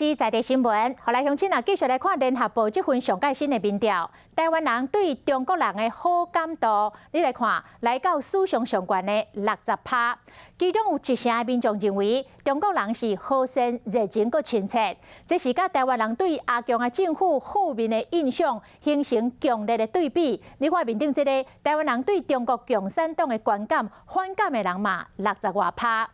是在地新聞，予來鄉親啊，繼續來看聯合報這份上蓋新的民調，台灣人對中國人的好感度，你來看，來到史上上懸的60趴，其中有一成的民眾認為中國人是和善、熱情閣親切，這是佮台灣人對阿共的政府負面的印象形成強烈的對比。你看面頂這個台灣人對中國共產黨的觀感，反感的人嘛60外趴。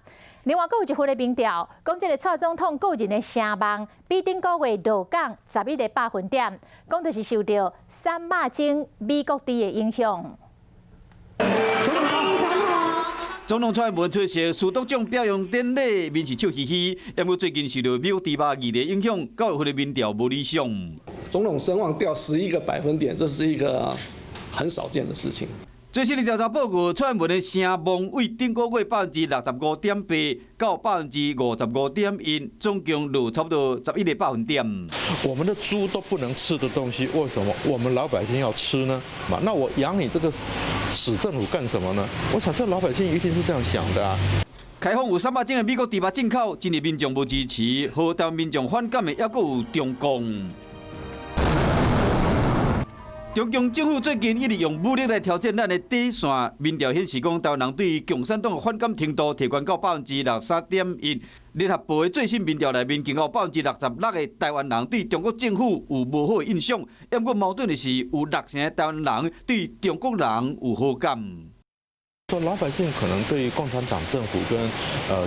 另外，閣有一份的民調，講這个蔡總統個人的聲望比頂個月落降11個百分點，講就是受著瘦肉精美國豬的影響。總統蔡英文出席慈鐸獎表揚典禮，面是笑嘻嘻。不過最近受著美國豬肉議題影響，9月份的民調無理想。總統聲望掉11個百分點，這是一個很少見的事情。最新的調查報告，蔡英文的聲望為頂個月65.8%到55.1%，總共落差不多11個百分點。我們的豬都不能吃的東西，為什麼我們老百姓要吃呢？那我養你這個死政府幹什麼呢？我想這老百姓一定是這樣想的啊。開放有瘦肉精的美國豬肉進口，真濟民眾無支持，予台灣民眾反感的，猶閣有中共。中共政府最近一直用武力來挑戰咱的底線，民調顯示講，台灣人對共產黨的反感程度提懸到63.1%。聯合報的最新民調內面，更有66%的台灣人對中國政府有無好的印象。不過矛盾的是，有六成的台灣人對中國人有好感。說老百姓可能對共產黨政府跟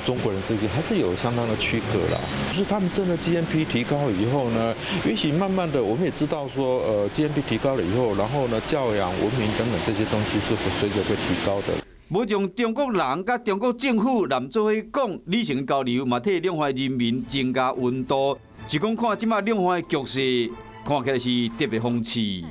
中國人之間還是有相當的區隔啦。就是他們真的 GNP 提高以後呢，也許慢慢的我們也知道說，GNP 提高了以後，然後呢，教養、文明等等這些東西是會隨著會提高的。無將中國人佮中國政府攬做伙講理性交流，嘛替兩岸人民增加溫度。是講看這馬兩岸的局勢，看起來是特別諷刺。